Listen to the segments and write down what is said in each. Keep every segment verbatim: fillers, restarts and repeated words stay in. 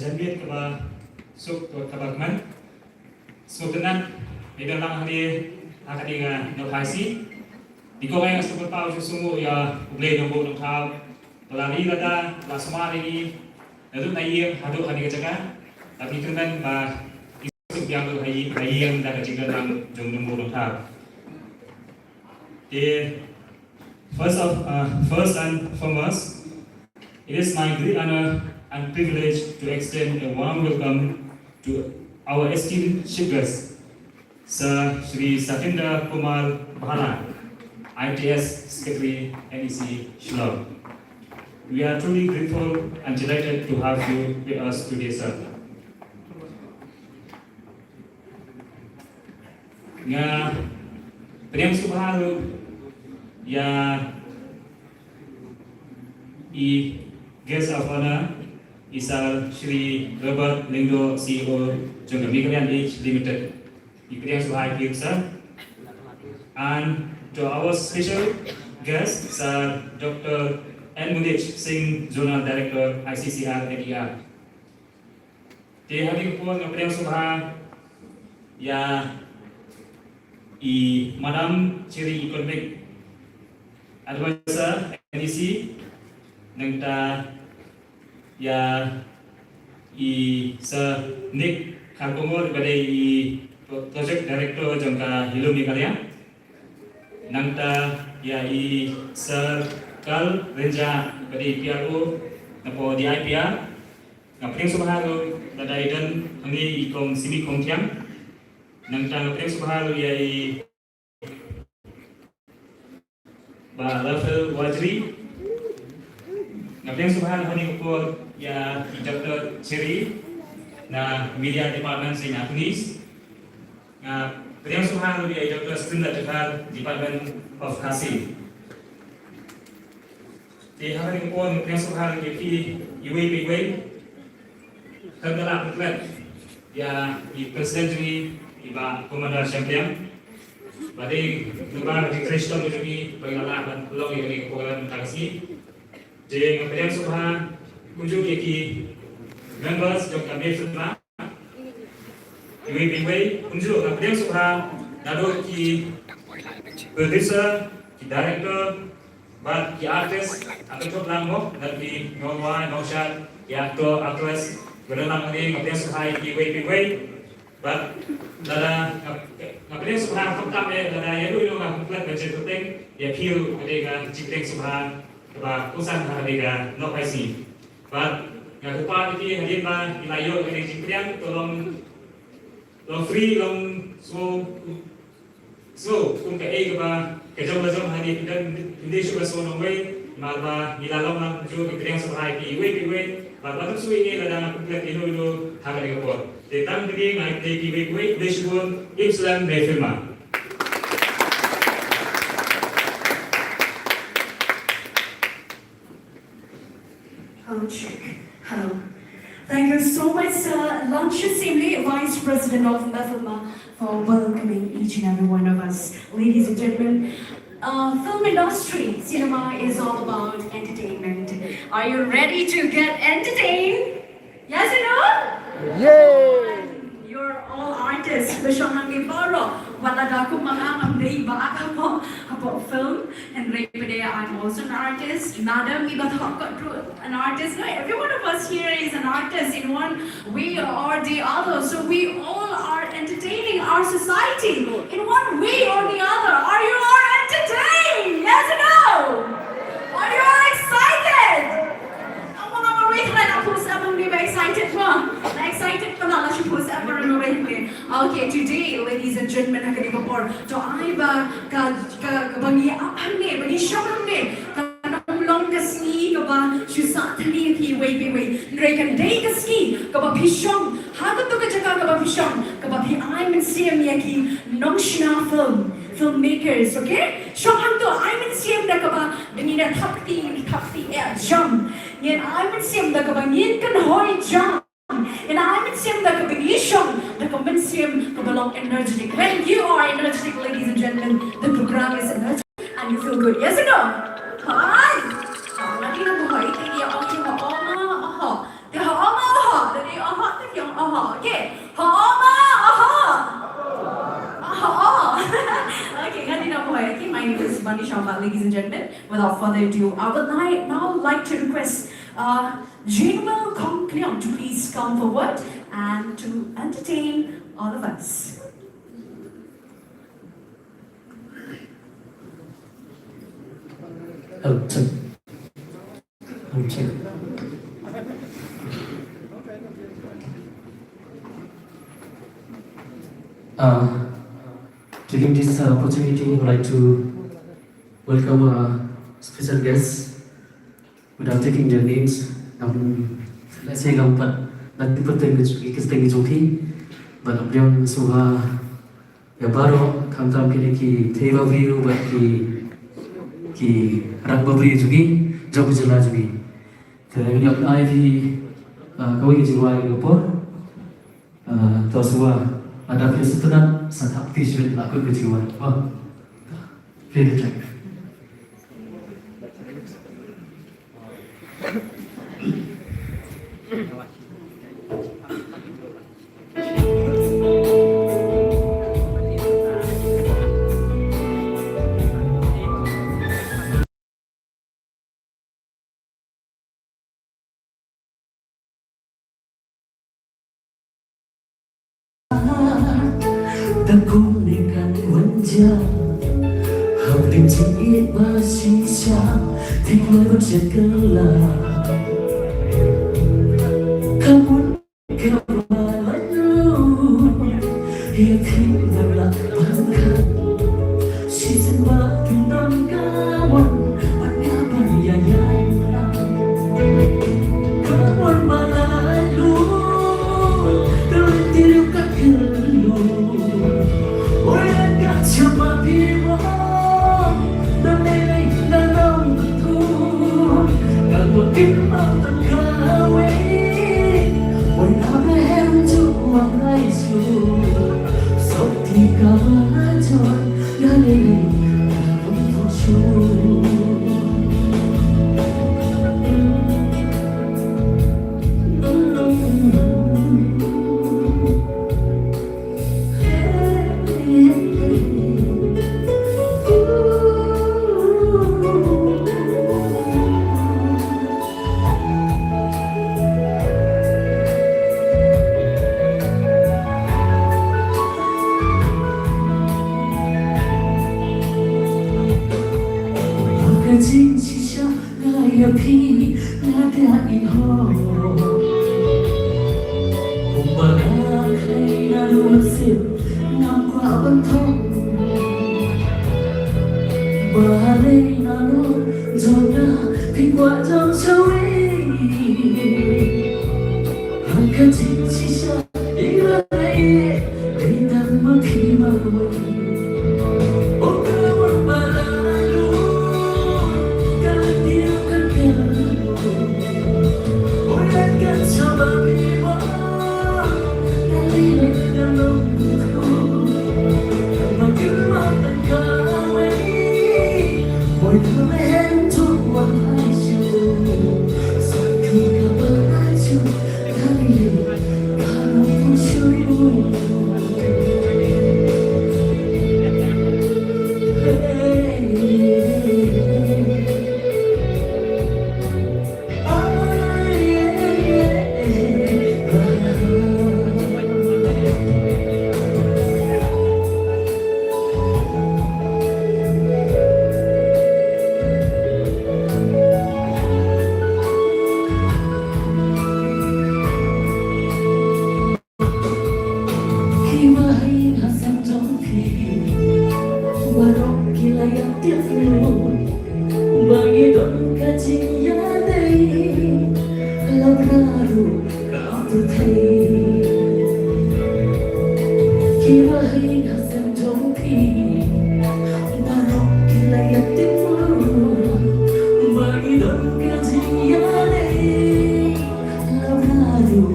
janmiet kaba suk, kaba kmen. Sngewtynnat, ïa ka lang hangne ha kane ka Nongphaisi. Te ko nga sngewbha pynpaw sngewbha ïa U Blei Nongbuh Nongthaw ba la ri lada, la sumar ïa ngi naduh na ïing haduh kane ka jaka. Te ngi kyrmen ba i suk biang ruh ha ïing, ha ïing da ka jingdon lang jong Nongbuh Nongthaw. Te first of, uh, first and foremost, it is my great honor and privilege to extend a warm welcome to our esteemed chief guest, Sir Shri Satinder Kumar Bhalla, I T S Secretary, N E C Shillong. We are truly grateful and delighted to have you with us today, sir. Nga pdiang sngewbha ruh ïa i guest of honor, i Sir Shri Robert Lyngdoh, C E O jong ka Meghalaya Age Limited. Ngi pdiang sngewbha ïa phi, sir. And to our special guest, Sir Doctor N Munij Singh, Zonal Director, I C C R and E R. Te ha kane ka por nga pdiang sngewbha ïa i Madam Cherry, Economic Advisor, N E C, nangta ïa i Sir Nick Kharkongor ba dei i Project Director jong ka Hello Meghalaya. Nangta ïa i Sir Carl Rynjah ba dei P R O na pdeng D I P R. Nga pdiang sngewbha ruh lada i don hangne i Kong Simi Khongthiang. Nangta nga pdiang sngewbha ruh ïa i Bah Raphael Wajri. Nga pdiang sngewbha ha kane ka por ïa i Doctor Cherry na Media Department, Saint Anthony's. Nga pdiang sngewbha ruh ïa i Doctor Sundar Dkhar, Department of Khasi. Te ha kane ka por nga pdiang sngewbha ruh ïa phi iwei pa iwei. Khamtam la pynklet ïa i President jong ngi, i Bah Commander Shyam Pliang. Ba dei naba ka jingtrei shitom jong ngi ba ngi la lah ban pynlong ïa kane ka program mynta ka sngi. Te nga pdiang sngewbha kumjuh ïa ki members jong ka Mehfilma iwei pa iwei. Kumjuh nga pdiang sngewbha naduh ki producer, ki director, bad ki artist, ha ka jong lang mo, naduh ki nongwai, nongshad, ki actor, actress, ba don lang hangne, nga pdiang sngewbha ïa ki iwei pa iwei. Bad lada nga, nga pdiang sngewbha khamtam eh, lada ïa ruh ïa nga pynplet ban jingkyrteng, ïa phi ruh ka dei ka jingpdiang sngewbha kaba kongsan ha kane ka Nongphaisi. Bad nga kyrpad ïa phi hadien ba ngi la ïoh ïa kane ka jingpdiang, to long, long free, long sngewbha. So, kum kaei kaba ka jong la jong hangne, phi dei, phi dei shuh ba shu nongwei, namar ba ngi la long lang kumjuh, ngi pdiang sngewbha ïa phi iwei pa iwei, bad wat ym shu ïeh lada nga pynplet ïano ïano ha kane ka por. Te tang kine nga ai phi iwei pa iwei, khublei shibun, Ïeit slem, Mehfilma. Hello, check. Hello. Thank you so much, Sir Langshu Simli, Vice President of Mehfilma, for welcoming each and every one of us. Ladies and gentlemen, uh, film industry, cinema is all about entertainment. Are you ready to get entertained? Yes or no? Yay! You're all artists. Ba shong hangne baroh. Wat la da kum ma nga ngam dei ba hapoh, hapoh film. Hynrei pat de, I'm also an artist. Madam, i ba thoh kot ruh an artist. No, every one of us here is an artist in one way or the other. So we all are entertaining our society in one way or the other. Are you all entertained? Yes or no? Are you all excited? Amo nga marwei khlem, la pus abang ni ba excited ma. La excited pala, la shu pus abang marwei ni. Okay, today, ladies and gentlemen, ha kane ka por, to ai ba ka, ka, kaba ngi ap hangne, ba ngi shong hangne, kan ym long ka sngi kaba shu sah tylli ïa phi iwei pa iwei. Hynrei kan dei ka sngi kaba phi shong ha kato ka jaka kaba phi shong, kaba phi ai mynsiem ïa ki nongshna film, filmmakers, okay? Shong hangto, ai mynsiem da kaba, da ngi da thap kti, ngi thap kti eh jam. Ngin ai mynsiem da kaba ngin kynhoi jam. Ngin ai mynsiem da kaba ngi shong da ka mynsiem kaba long energetic. When you are energetic, ladies and gentlemen, the program is energetic and you feel good. Yes or no? Hi. Hi. Hi. Hi. Hi. Hi. Hi. Hi. Hi. Hi. Hi. Hi. Hi. Ladies and gentlemen, without further ado, I would like, now like to request uh, Jinwell Kongkliang to please come forward and to entertain all of us. Oh, sorry. Okay. Uh, taking this uh, opportunity, I would like to welcome our special guests without taking their names. Um, let's say, um, but nothing but thank you, thank you, but I'm young, so uh, ïa baroh, khamtam kine ki thei ba briew bad ki, ki rangbah briew jong ngi, jong ka jylla jong ngi. Te ngi ïa pynai phi, ah, kawei ka jingrwai ka por. Ah, to shuwa, lada phi sngewtynnat, sa thap kti shi minit la kut ka jingrwai. Ba. Play the track. Da kumne kan wan jia hapdeng jingïeit ba shisha, thik mai ban shet kylla. Ka mut ka ba laitluid ïa thik ba la ban khan. Shisien ba kin don ka wan ban ïa ban ïa ïa. Ka wan ba laitluid, ka lynti ruh ka kylluid. Oi, ka shah ba phi wan, na lei lei na nang tu. Ka wan kim ba tang kawei. Oi, na ba hem tu wan lai su. Sop ti ka ba na jon, na lei lei na nang tu shu. Ka jingshisha nga ïa phi, nga da ïoh. Kumba nga khlei naduh mynsiem, ngam kwah ban thong. Balei naduh jong nga phi kwah jam shawei? Ha ka jingshisha Ki ba ha ïing ha sem jong phi, baroh ki la ïa tip lut ba ngi don ka jingïadei, lada ruh ka pyrthei. Ki ba ha ïing ha sem jong phi, baroh ki la ïa tip lut ba ngi don ka jingïadei, lada ruh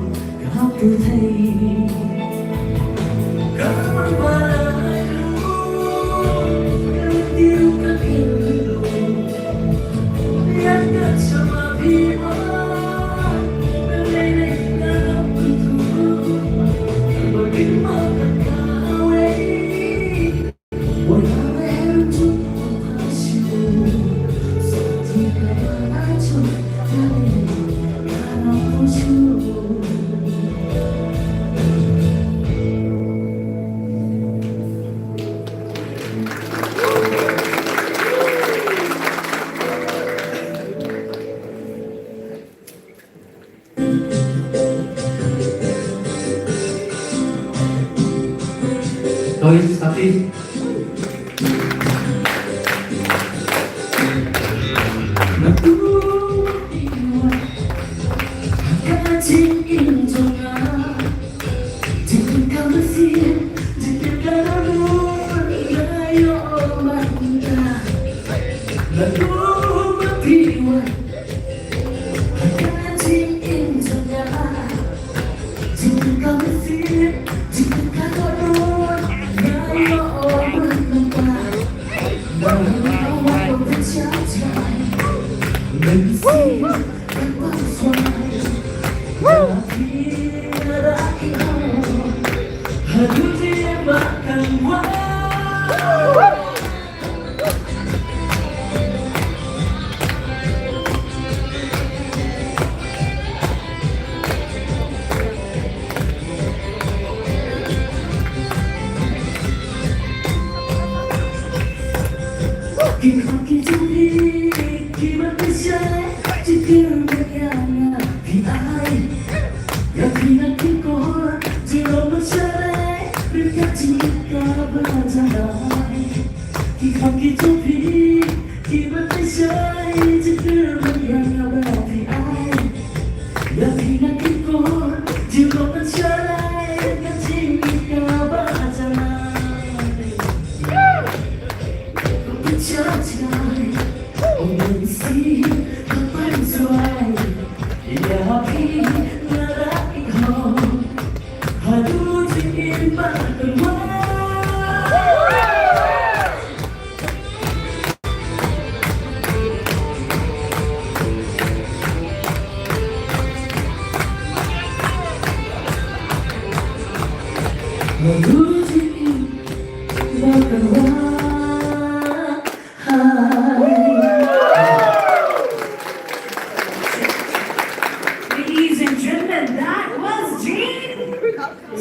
Ladies and gentlemen, that was Jane.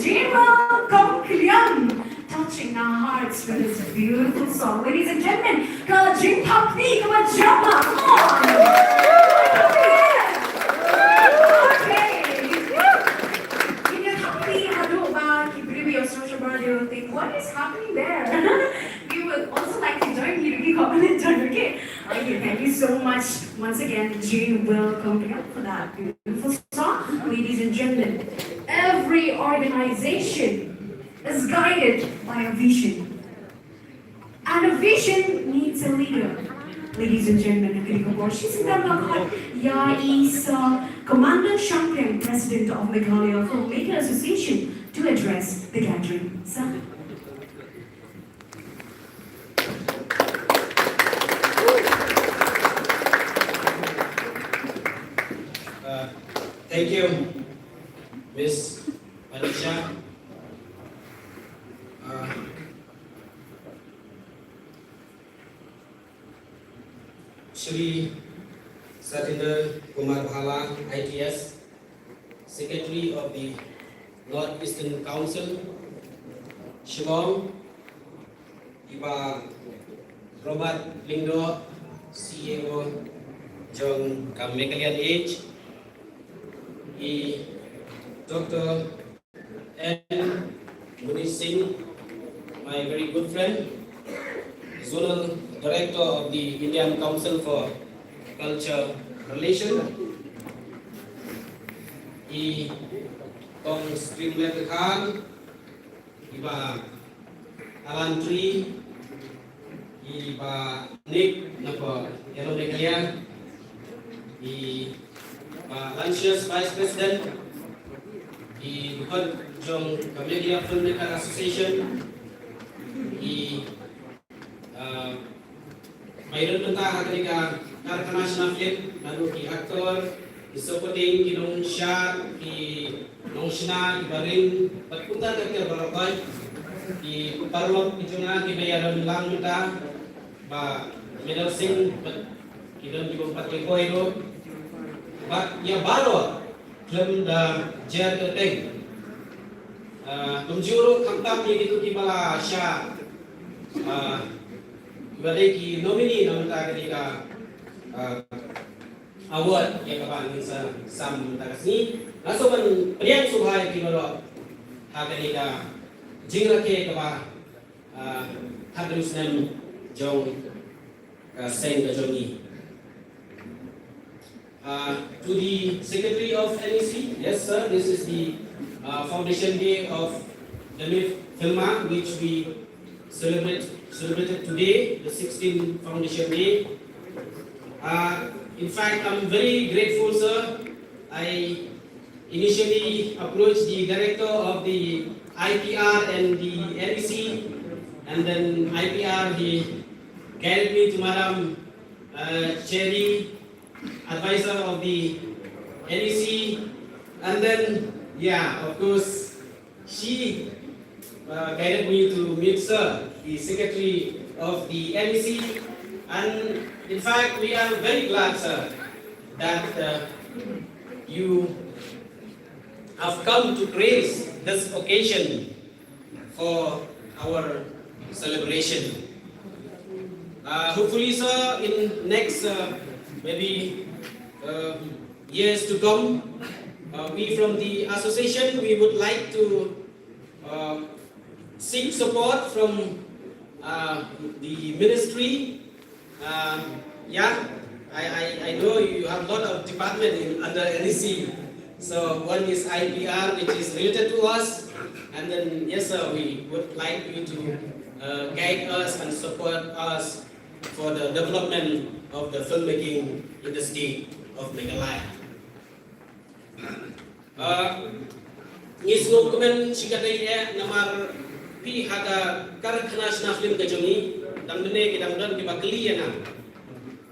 Jane Wong Kong Kilian, touching our hearts with this beautiful song. Ladies and gentlemen, ka jingthap kti kaba jam. Come on. Okay. Ki jingthap kti haduh ba ki briew ïa u sngewsih ba, they will think, "What is happening there?" We would also like to join you to be commented on, okay? Okay, thank you so much once again, Jane Wong Kong Kilian, for that beautiful song. Ladies and gentlemen, every organization is guided by a vision. And a vision needs a leader. Ladies and gentlemen, ha kane ka por, shisien ngan khot ïa i Sir Commander Shangpeng, President of Meghalaya Filmmaker Association, to address the gathering. Sir. Uh, thank you, Miss Patricia. Uh, Shri Satinder Kumar Bhalla, I T S, Secretary of the North Eastern Council, Shillong, i Bah Robert Lyngdoh, C E O jong ka Meghalayan Age, i Doctor N Munir Singh, my very good friend, Zonal Director of the Indian Council for Culture Relation, i Kong Streamlet Khan, i Bah Alan Tree, i Bah Nick na ka Yellow Meghalaya, i Bah Lancius, Vice President, i Bah jong ka Meghalaya Filmmaker Association, i, ah, Ba ïadon bynta ha kane ka Karkhana Shna Film, naduh ki actor, ki supporting, ki nongshad, ki nongshna, ki barim, bad kumta ter ter baroh, ki paralok ki jong nga kiba ïadon lang mynta, Bah Medal Singh bad ki don kiba ym pat ïakynduh ruh. Bad ïa baroh khlem da jer kyrteng. Ah, kumjuh ruh khamtam ïa kito kiba la shah, ah, kiba dei ki nominee na mynta kane ka, ah, award ïa kaba ngin sa sam mynta ka sngi. Nga sngewbha ban pdiang sngewbha ïa phi baroh ha kane ka jingrakhe kaba, ah, thad hynriew snem jong ka seng ka jong ngi. Uh, to the secretary of N E C, yes, sir, this is the uh, foundation day of the MIF Filma, which we celebrate, celebrated today, the sixteenth foundation day. Uh, in fact, I'm very grateful, sir. I initially approached the director of the I P R and the N E C, and then I P R, he guided me to Madam uh, Cherry, advisor of the N E C, and then, yeah, of course, she uh, guided me to meet Sir, the secretary of the N E C, and in fact, we are very glad, sir, that uh, you have come to grace this occasion for our celebration. Uh, hopefully, sir, in next uh, maybe uh, years to come, uh, we from the association, we would like to uh, seek support from uh, the ministry. Uh, yeah, I, I, I know you have a lot of department in, under N E C. So one is I P R, which is related to us, and then yes, sir, we would like you to uh, guide us and support us for the development of the filmmaking in the state of Meghalaya. Uh, ngi sngewkmen shikatdei eh namar phi ha ka karkhana shna film ka jong ngi, dang mynne ki dang don kiba kylli ïa nga.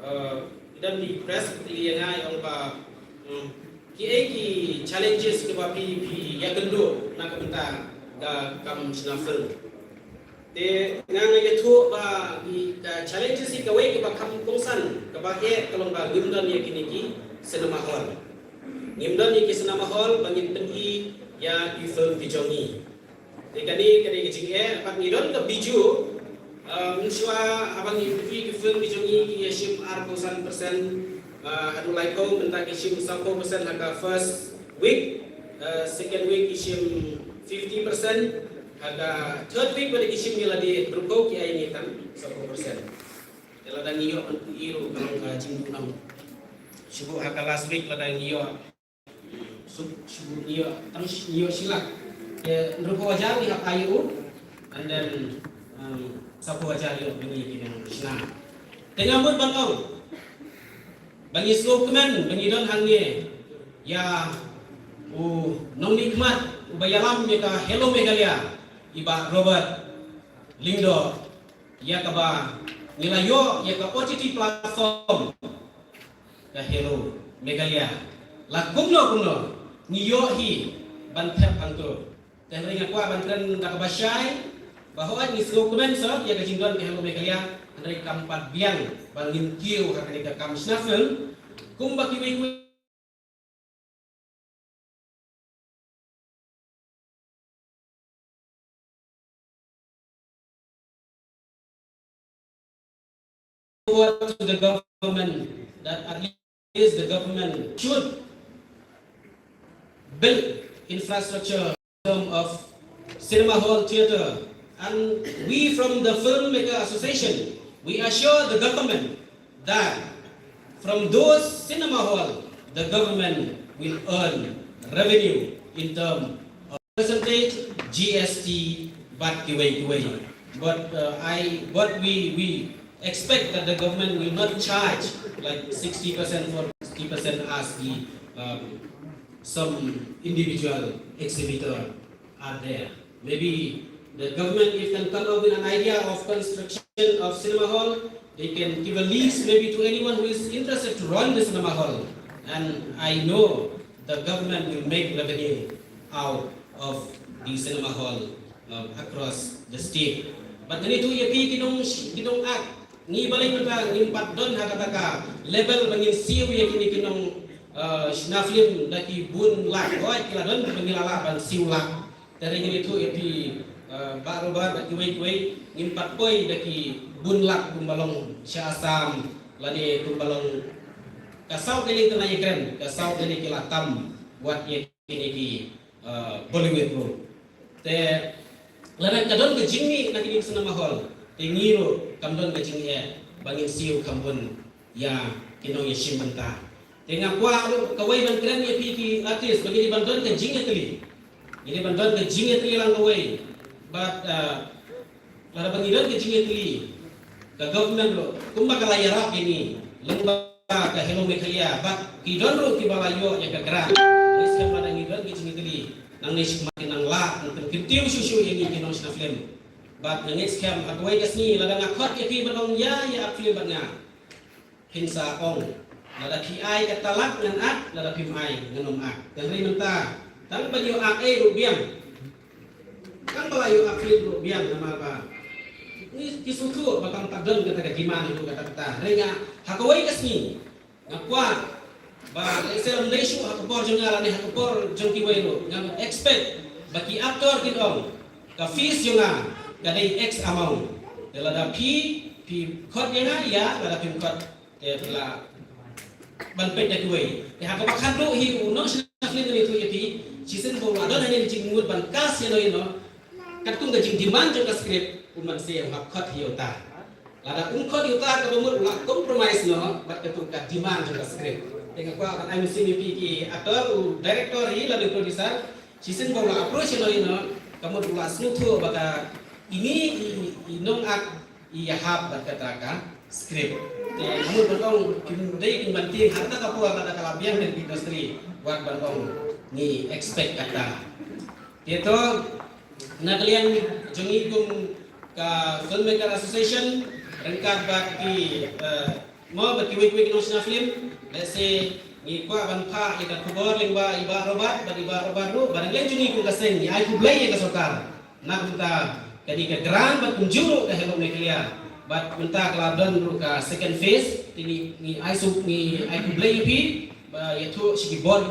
Uh, ki don ki press kylli ïa nga ïa ong ba, um, ki ei ki challenges kiba phi phi ïakynduh na ka bynta ka kam shna film. Te nga nga ïathuh ba i ka challenges hi kawei kaba kham kongsan kaba eh ka long ba ngim don ïa kine ki cinema hall. Ngim don ïa ki cinema hall ba ngin pyni ïa ki film ki jong ngi. Te kane ka dei ka jingeh, pat ngi don ka Bijou, uh, mynshuwa haba ngi pyni ki film ki jong ngi ki ïashim arphew san percent, uh, haduh laiphew, mynta ki shim sawphew percent ha ka first week, uh, second week ki shim fifty percent, ha ka third week ba dei ki shim ïa lade hynriewphew, ki ai ngi tang sawphew percent. Te lada ngi ïoh ban pyni ruh ka long ka jingduhnong. Shu buh ha ka last week lada ngi ïoh, shu, shu buh ngi ïoh tang shi, ngi ïoh shi lak. Te hynriewphew hajar ngi hap ai ïa u, and then, um, sawphew hajar ïoh ba ngi ki nongshna. Te nga mut ban ong ba ngi sngewkmen ba ngi don hangne ïa u nongmihkhmat uba ïalam ïa ka Hello Meghalaya, i Bah Robert Lyngdoh, ïa kaba ngi la ïoh ïa ka O T T platform ka Hello Meghalaya. La kumno kumno ngi ïoh hi ban thep hangto. Te hynrei nga kwah ban kren da kaba shai ba hooid ngi sngewkmen sir ïa ka jingdon ka Hello Meghalaya, hynrei kam pat biang ba ngin kiew ha kane ka kam shna film kumba kiwei kiwei. Forward to the government that at least the government should build infrastructure in term of cinema hall, theatre, and we from the Filmmaker Association, we assure the government that from those cinema hall, the government will earn revenue in term of percentage, G S T, bad kiwei kiwei. But uh, I, what we, we expect that the government will not charge like sixty percent for sixty percent as the um, some individual exhibitor are there. Maybe the government, if can come up with an idea of construction of cinema hall, they can give a lease maybe to anyone who is interested to run the cinema hall. And I know the government will make revenue out of the cinema hall uh, across the state. But kane tu ïa phi ki nong ki nong ak ngi balei mynta ngim pat don ha kata ka level ba ngin siew ïa kine ki nong uh, shna film da ki bun lak. Hooid ki la don ba ngi la lah ban siew lak. Te hynrei ngi ïathuh ïa phi uh, Bah Robert bad kiwei kiwei ngim pat poi da ki bun lak kumba long sha Assam lane kumba long ka saw kane ka na ïa kren ka saw kane ki la tam wat ïa kine ki uh, Bollywood ruh. Te lada ka don ka jingmih na kine ki cinema hall te ngi ruh kam don ka jingeh ba ngin siew kham bun ïa ki nong ïashim bynta. Te nga kwah ruh kawei ban kren ïa phi ki artist ba ngi dei ban don ka jingïatylli. Ngi dei ban don ka jingïatylli lang kawei. Bad, ah, lada ba ngi don ka jingïatylli, ka government ruh kumba ka la ïarap ïa ngi lyngba ka Hello Meghalaya, bad ki don ruh kiba la ïoh ïa ka grant. Ngi shem lada ngi don ka jingïatylli, nangne shi khmat kin nang lah, kin kyntiew shuh shuh ïa ngi ki nongshna film. Bad nga ngeit skhem ha kawei ka sngi lada nga khot ïa phi ban ong ïa, ïa act film bad nga, phin sa ong, lada phi ai kata lak ngan act, lada phim ai ngan ym act. Hynrei mynta tang ban ïoh act ei ruh biang, tang ba la ïoh act film ruh biang, namar ba ngi ki sngewthuh ba kam pat don kata ka demand ruh kata kata. Hynrei nga, ha kawei ka sngi nga kwah ba lehse ym dei shuh ha ka por jong nga lane ha ka por jong kiwei ruh, nga expect ba ki actor kin ong ka fees jong nga ka dei X amount. Te lada phi, phi khot ïa nga ïa, lada phim khot te phi lah ban peit da kiwei. Te ha kaba khatduh hi u nongshna film ngan ïathuh ïa phi, shisien ba u la don hangne ka jingmut ban cast ïano ïano, katkum ka jingdemand jong ka script, u mynsiem u hap khot hi ïa uta. Lada um khot ïa uta, kaba mut u la compromise noh bad katkum ka demand jong ka script. Te nga kwah ban ai mynsiem ïa phi ki actor, u director hi lane u producer, shisien ba u la approach ïano ïano, ka mut u la sngewthuh ba ka, ine i, i, i nong act i ïahap bad kata ka script. Te nga mut ban ong kim dei kin ban tieng ha kata ka por, kata ka la biang ha ka industry, wat ban ong ngi expect kata. Te to, na ka liang jong ngi kum ka Filmmaker Association ryngkat bad ki, eh, mo bad kiwei kiwei ki nongshna film, lehse ngi kwah ban phah ïa ka khubor lyngba i Bah Robert bad i Bah Robert ruh, bad na ka liang jong ngi kum ka seng ngi ai khublei ïa ka sorkar na ka bynta kane ka grant bad kumjuh ruh ka Hello Meghalaya. Bad mynta ka la don ruh ka second phase, te ngi, ngi ai suk, ngi ai khublei ïa phi ba ïathuh sha ki bor